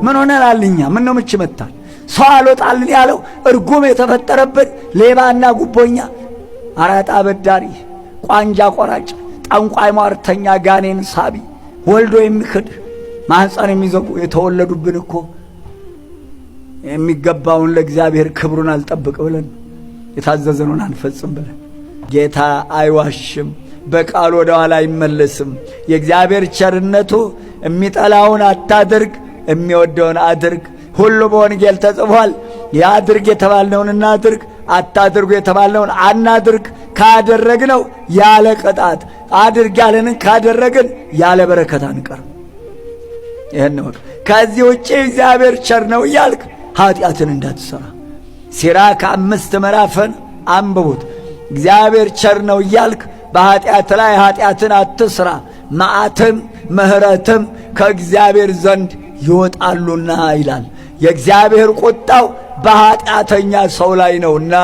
ምን ሆነናል እኛ? ምን ነው ምች መታል? ሰው አልወጣልን ያለው እርጉም የተፈጠረብን ሌባና ጉቦኛ፣ አራጣ አበዳሪ፣ ቋንጃ ቆራጭ፣ ጠንቋይ፣ ሟርተኛ፣ ጋኔን ሳቢ፣ ወልዶ የሚክድ፣ ማህፀን የሚዘጉ የተወለዱብን እኮ የሚገባውን ለእግዚአብሔር ክብሩን አልጠብቅ ብለን፣ የታዘዘኑን አንፈጽም ብለን። ጌታ አይዋሽም፣ በቃሉ ወደ ኋላ አይመለስም። የእግዚአብሔር ቸርነቱ የሚጠላውን አታድርግ፣ የሚወደውን አድርግ። ሁሉ በወንጌል ተጽፏል። ያድርግ የተባልነውን እናድርግ፣ አታድርጉ የተባልነውን አናድርግ። ካደረግነው ያለ ቅጣት፣ አድርግ ያለንን ካደረግን ያለ በረከት አንቀርም። ይህን ወቅ። ከዚህ ውጭ እግዚአብሔር ቸር ነው እያልክ ኃጢአትን እንዳትሠራ። ሲራክ 5 ምዕራፍን አንብቡት። እግዚአብሔር ቸር ነው እያልክ በኃጢአት ላይ ኃጢአትን አትስራ፣ መዓትም ምሕረትም ከእግዚአብሔር ዘንድ ይወጣሉና ይላል። የእግዚአብሔር ቁጣው በኃጢአተኛ ሰው ላይ ነውና።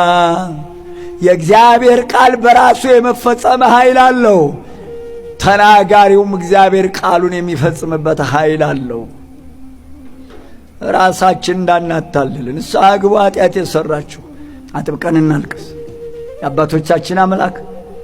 የእግዚአብሔር ቃል በራሱ የመፈጸም ኃይል አለው። ተናጋሪውም እግዚአብሔር ቃሉን የሚፈጽምበት ኃይል አለው። ራሳችን እንዳናታልል ንስሐ ግቡ። ኃጢአት የሠራችሁ አጥብቀን እናልቅስ። የአባቶቻችን አምላክ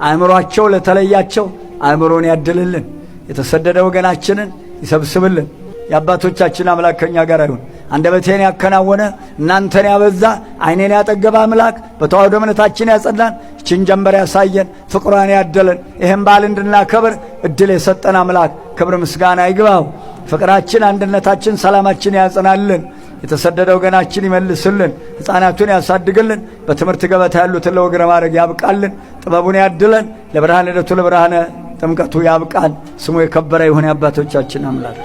አእምሯቸው ለተለያቸው አእምሮን ያድልልን። የተሰደደ ወገናችንን ይሰብስብልን። የአባቶቻችን አምላክ ከኛ ጋር ይሁን። አንደበቴን ያከናወነ፣ እናንተን ያበዛ፣ ዓይኔን ያጠገበ አምላክ በተዋህዶ እምነታችን ያጸናን፣ ይህችን ጀንበር ያሳየን፣ ፍቅሯን ያደለን፣ ይህም በዓል እንድናከብር እድል የሰጠን አምላክ ክብር ምስጋና ይግባው። ፍቅራችን፣ አንድነታችን፣ ሰላማችን ያጸናልን። የተሰደደ ወገናችን ይመልስልን። ሕፃናቱን ያሳድግልን። በትምህርት ገበታ ያሉትን ለወግ ለማዕረግ ያብቃልን። ጥበቡን ያድለን። ለብርሃነ ልደቱ ለብርሃነ ጥምቀቱ ያብቃን። ስሙ የከበረ ይሁን የአባቶቻችን አምላክ።